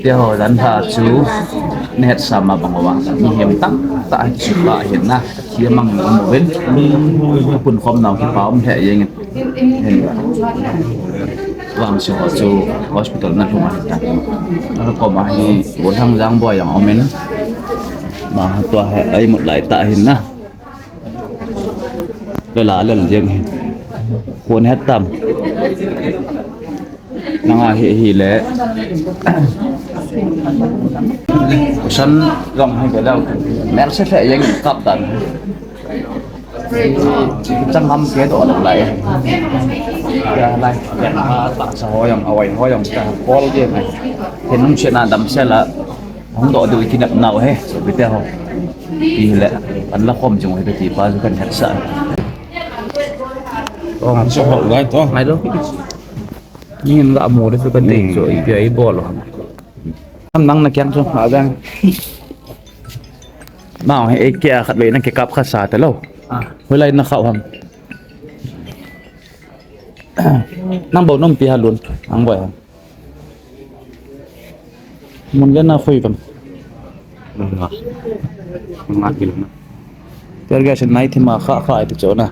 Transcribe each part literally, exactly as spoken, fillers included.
Te ho, jan lha chu na hetsah ma bang uva, mihem tamtah hi suka hin na, thi mang um uvin, pun khom nau kipa um lheh jeng in. Hin vangse ho chu hospital na lhung ahi ta. Ka kom a hi Bolhang Jangboi jong um in, ma tua hi a imut lai tah hin na. Lela lel jeng hi. Kon het tam. Nanga hi, hi le. Kusan jong hi le leu. Mel se fe jeng kap dan. Chang ham ke do lai. Ya lai. Ya ta sa ho jong, awai ho jong ta. Kol jeng ai. Hin nung se na dam se la. Hung doh diu i kinep nau hi, sopite ho. Ti le, an la khom jong hi ti pa chu kan hetsah. Oh, so ho lai to. Ngai lo. Ni hin ga mo de chu kan dei chu, i pia i bol lo. Ham nang na kiang chu, ha jang. Nau hi e kia khat ve na ke kap kha sa te lo. Ah. Hoilai na khau ham. Nang bou nom pi ha lun, ang boi ha. Mun le na khui kam. Nga. Nga kilo na. Tear gas nai thima kha kha ai ti chona.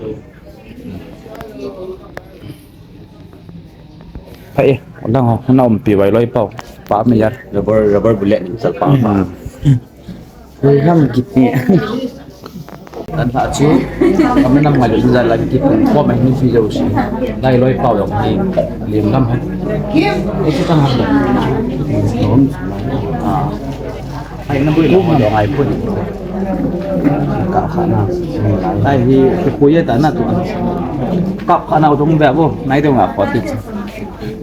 Hai, lang ho, na um pi vai loi pau. Pa mi yar. Rubber, rubber bullet ni sal pa. Hmm. Ui, lam kiti. Jan lha chu, kami nam ngai le jal a kipung khom a hin fi jo si. Lai loi pau jong hi, lim lam hi. Ei chu tang ham. Ah. Ai na bui lo jong ai pun. Ka kha na. Ai hi, ku ye ta na tu. Kap kha na u thung be bo, nai dong a ko ti.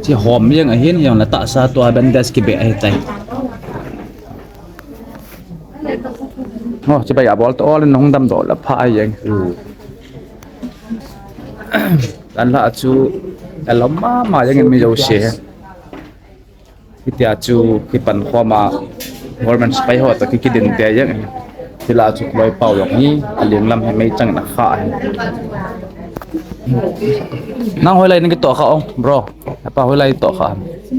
Chi hom jeng a hin jong la ta sa tua bandage kibe ahi tai. Ngo, chibai a bol to all in hung damdoh la pha a jeng. Hmm. Jan lha chu, a lom mama jeng in mi jouse. Hitia chu, kipan khom a, government sepai ho toh ki, kidin te jeng. Hila chu loi pau jong hi, a ling lam hi meichang na kha hi. Nang hoilai na kitoh kha ong, bro. Apa hoilai toh kha.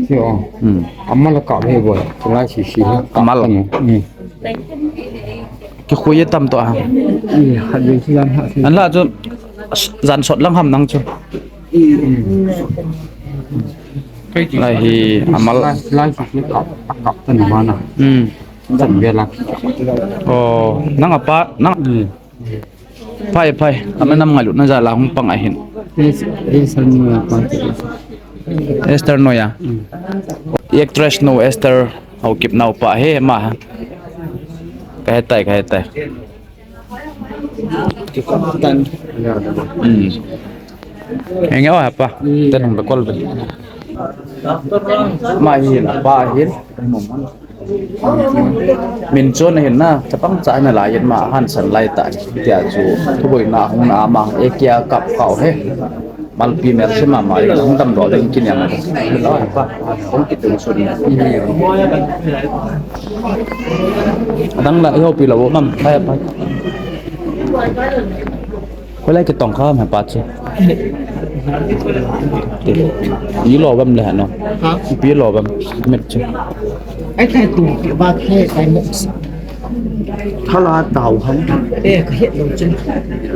Sio. Hmm. Amal ka he boi. Tulai si si. Amal. Hmm. Kikhui tam toh a. I, ha de si jan ha si. An la chu jan sot lang ham nang chu. I, i. Lai hi amal. Lai, lai si si kap, kap tan mana. Hmm. Chan ve la. Oh, nang apa, nang. Hmm. Phai, phai. Amen nam ngailutna jal a hung pang ahin. Yes, yes, ano, ano. Esther Noya. Mm. Actress nu Esther Haokip naupa hi ama. Ka hetai, ka hetai. Tan. Mm. Enge o hapa. Mm. Ten hung be kol be. Ama hin, apa hin. Min chun ahin na, chapang cha na lai in ama hansan lai ta, tia chu, thuboina hung na ama, e kia kap kau he. Malpi mel se mama, e hung damdoh ding kiniam. Lo pa, hung kitung sun. Adang la, e hopi lo, mam, kaya pa. Hoilai kitong kha ham hepa chu. Ipi lo bam le hano. Ha? Ipi lo bam met chu. Ai thai tu pi ba khe thai mo. Thala tau ham. Eh, ka het lo chun.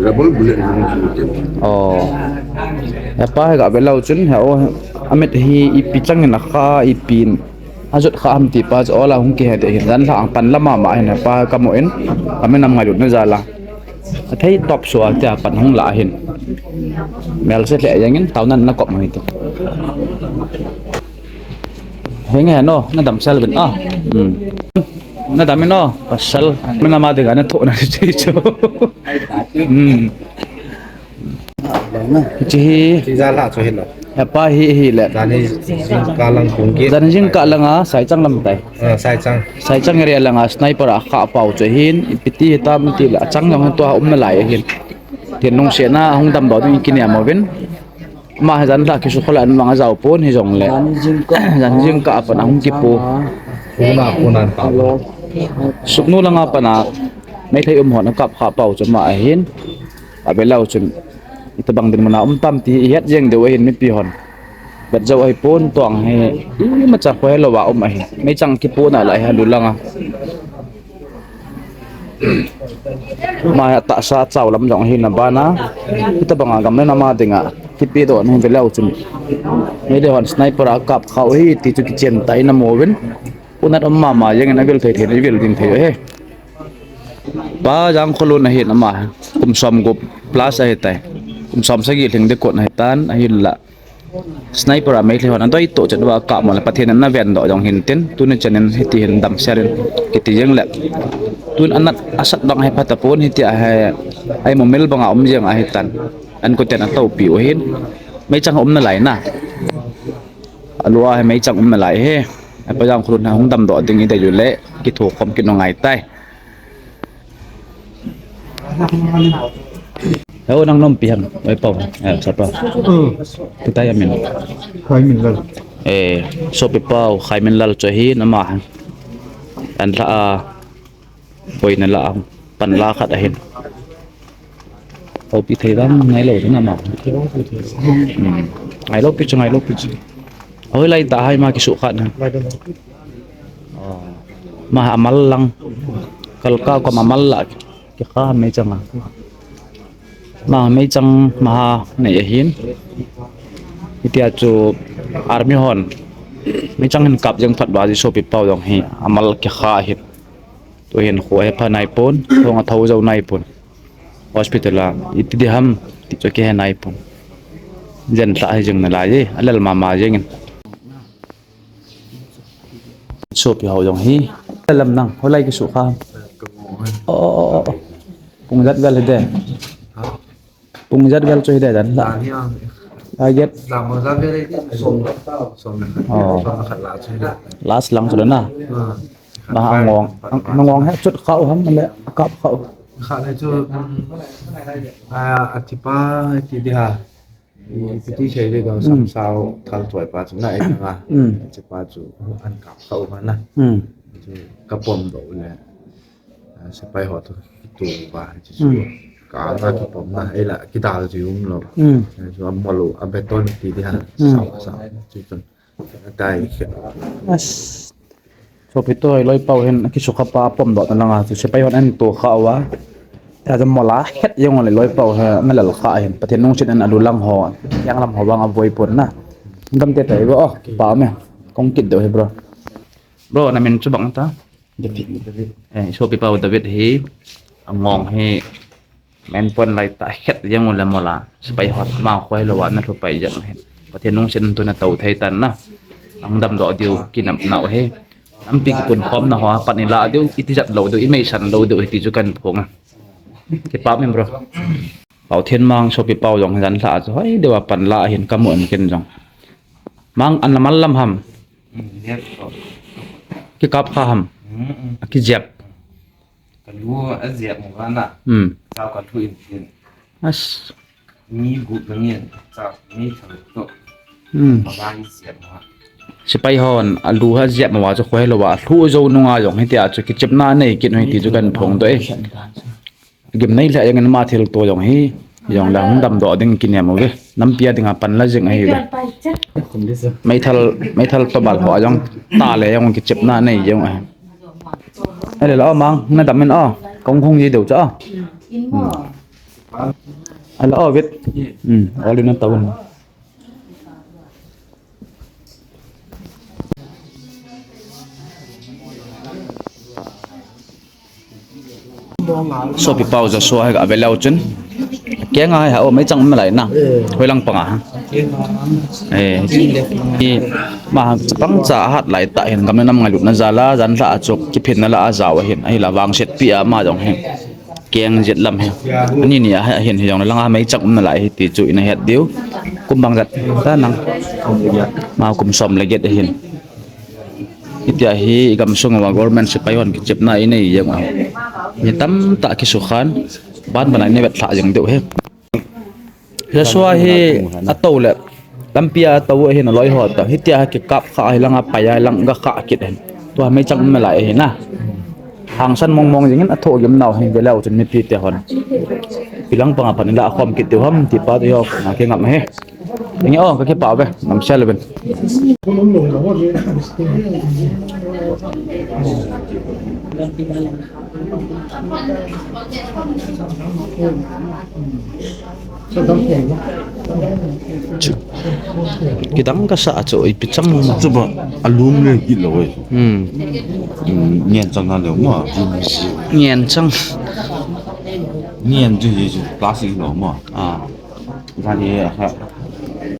Rubber bullet ham chu. Oh. Hepa he ga ve lo chun he o, amet hi ipi chang in a kha ipi in. Ajot kha ham ti pa chu ola hung kihe de hin jan lha ang pan lama ma hin hepa kamu in. Amen nam ngailutna jal a. Athei top sual tia pan hung la hin. Mel se lheh jeng in tau nan na kop mai ti. Henge no, na dam sel bin. Ah. Hmm. Na dam no, pasal. Mena ma de ga na tho na ti chu. Hmm. Chi hi. Chi ja la chu hi lo. Hepa hi, hi le. Jan hi jingkah lang kung ki. Jan hi jingkah lang a, sai chang lam tai. Ah, sai chang. Sai chang area lang a, sniper a kha pau chu hin, ipi ti tam ti la, chang jong tua um na lai hin. Tin nung se na, hung damdoh ding kiniam uvin. Ama hi jan lha kisu khola an mang a jao pon hi jong le. Jan hi jingkah. Jan hi jingkah a pan a hung kipu. Kuna, kuna an kap. Suknu lang a pan a, Meitei um hon a kap kha pau chu ama ahin. A be lau chun. Itobang dinmun a um tam ti hi i het jeng diu ahin mipi hon. Vet jou ahipon, tuang hi imacha khohelou a um ahi. Meichang kipuna lai hi alu langa. Ama hi atahsa chao lam jong ahina bana, hitobanga gam le nam a dinga kipedoh na hi veleu chun, Meitei hon sniper a kap khau hi ti chu kichen tah in amu uvin. Unat um mama jengin avil thei thei in avil ding thei u ahi. Pa Jangkholun ahin, ama kum somgup plus ahitai. Kum somsagi lhing ding kot ahitan, ahinla sniper a Meitei hon adei toh chet uva akap mo le Pathen in ana vendoh jong hintin, tuni chanin hiti hin damsel in kiti jeng le. Tun anat asat bang hi phatapon, hitia hi aimumil banga um jeng ahitan. An koten atoupi u ahin. Meichang um nalai na. Alua hi meichang um nalai hi. Pa Jangkholun hi hung damdoh ding idei uleh kithokhom kit u angaitai. Heo, nang nom ipi ham, oi pau, eh, sapa. Hmm. Kitai amin. Khaiminlal. Eh, sopi pau, Khaiminlal chu ahin, ama. An la a, boina la a, panla khat ahin. Houpi thei vang ngailou chu na ama. Hmm. Ngailou pi chu, ngailou pi chu. Hoilai tah ham ama kisukha na. Ama amal lang. Kalka kom amal la kikha meichang a. Ama meichang ama nei ahin. Hitia chu army hon meichang hin kap jeng phat uva chu sopi pau jong hi amal kikha ahin. Tuhin kho hi apha naipon, thong athou jou naipon. Hospital a iti ding ham ti chu kihe naipon. Jen tah hi jeng nalai e, alel mama jengin. Sopi ho jong hi. Lam nang, hoilai kisukha. Oh, oh, oh, oh. Pung jat vel hide. Pung jat vel chu hide dan la. Dan hi ang. Target. Lam jat vel hide. Som. Som. Oh. Som khat la chu hide. Last lang chu na. Hmm. Ba angong. Ang, angong hi chut khau ham le kap khau. Khat le chu, um, a, athipa ti ding ham. Iti thei le dong. Mm. Samsao thal choi pa chu na e nga. Mm. Chi pa chu an kap khau ma na. Mm. Chu ka pom doh le. A, sepai ho toh kitu va chu. Mm. Ka nga kipom na, ei la kidal ji um lou. Mm. Chu amol u, a beton ti ding ham. Mm. Sao, sao. Chu chun. Dai khe. As. Sopi toh, loi pau hin, kisukha pa pom doh na langa, chu sepai hon an to kha uva. Ta jam mola, het jong le loi pau hi, nalel kha hin. Pathen lungset in alu lang ho, yang lam ho vang avoi pon na. Gamte tai bro, oh, pa me. Kong kit doh hi bro. Bro, na min chu bang ta? David. Eh, sopi pau David hi, angong hi, Men pon lai tah het jeng u le mola. Sepai hon ama khohelou a ana lhupai jeng ahin. Pathen lungset in tun atou thei tan na. Ahung damdoh diu kinepna u ahi. Lampi kipunkhomna ho a pan ilah diu, iti jat lou diu, imeisan lou diu, hiti chu kahin phong a. Kipa um e bro. Pau Thenmang sopi pau jong hi jan lha chu hoi deuva pan la ahin kamu em ken jong. Mang an la mal lam ham. Kikap kha ham. Akijep. Ka lu a jep mo vana. Hmm. Chao ka lu in tin. As. Mi gu ka ngin. Chao mi thang to. Hmm. Ma ba ni jep mo. Sepai hon a lu a jep mo va chu khohelou va. Lu jou nunga jong hitia chu kichepna nei kit u hiti chu kahin phong doh e. Gimnei lheh jeng in ama thilto jong hi, jong le hung damdoh ding kinem uve. Nampi a dinga pan la jing ahiuve. Meithal, meithal tobal ho a jong ta le jong kichepna nei jeng u ahi. Ale la o mang, na dam in o, kong hung ji deu cha o. Hmm. Ale o vit. Hmm, o lu na ta un. Sopi pau Joshua hi ga ve leu chun. Keng a hi ha o meichang um lai na. Eh. Hoilang panga ha. Keng a. Eh. Keng le panga. Hi ma ha pang cha hat lai tah hin gam le nam ngailutna jal a jan lha a chu kiphinna la a jao ahin. Ahi la vangsetpi a ama jong hi. Keng jet lam hi. Ani ni a hin hi jong le langa meichang um nalai hi ti chu ina het diu. Kum bang jat ta nang. Ma kum som le get ahin. Hitia hi i gamsung uva government sepai hon kichepna inei jeng u ahi. Mi tamtah kisukhan, ban ban a inei vetlhah jeng diu ahi. Joshua hi atou le, lampi a atou ahin aloi ho toh. Hitia hi kikap kha ahi langa pai a lang ga kha kit ahin. Tua meichang um nalai ahi na. Hangsan mong mong jingin athoh gim nau hi veleu chun mipite hon. Pilang panga pan ila khom kit diu ham ti pa diu ho na kingam ahi. Nge o, kakipah ve, namsel uvin. Chu. Kidang kasa chu, ipi chang. Chuba, alum le kit lou e. Hmm. Hmm, ngen chang na lou mo. Ngen chang. Ngen chu hi chu plastic lou mo. Ah. Jani ha.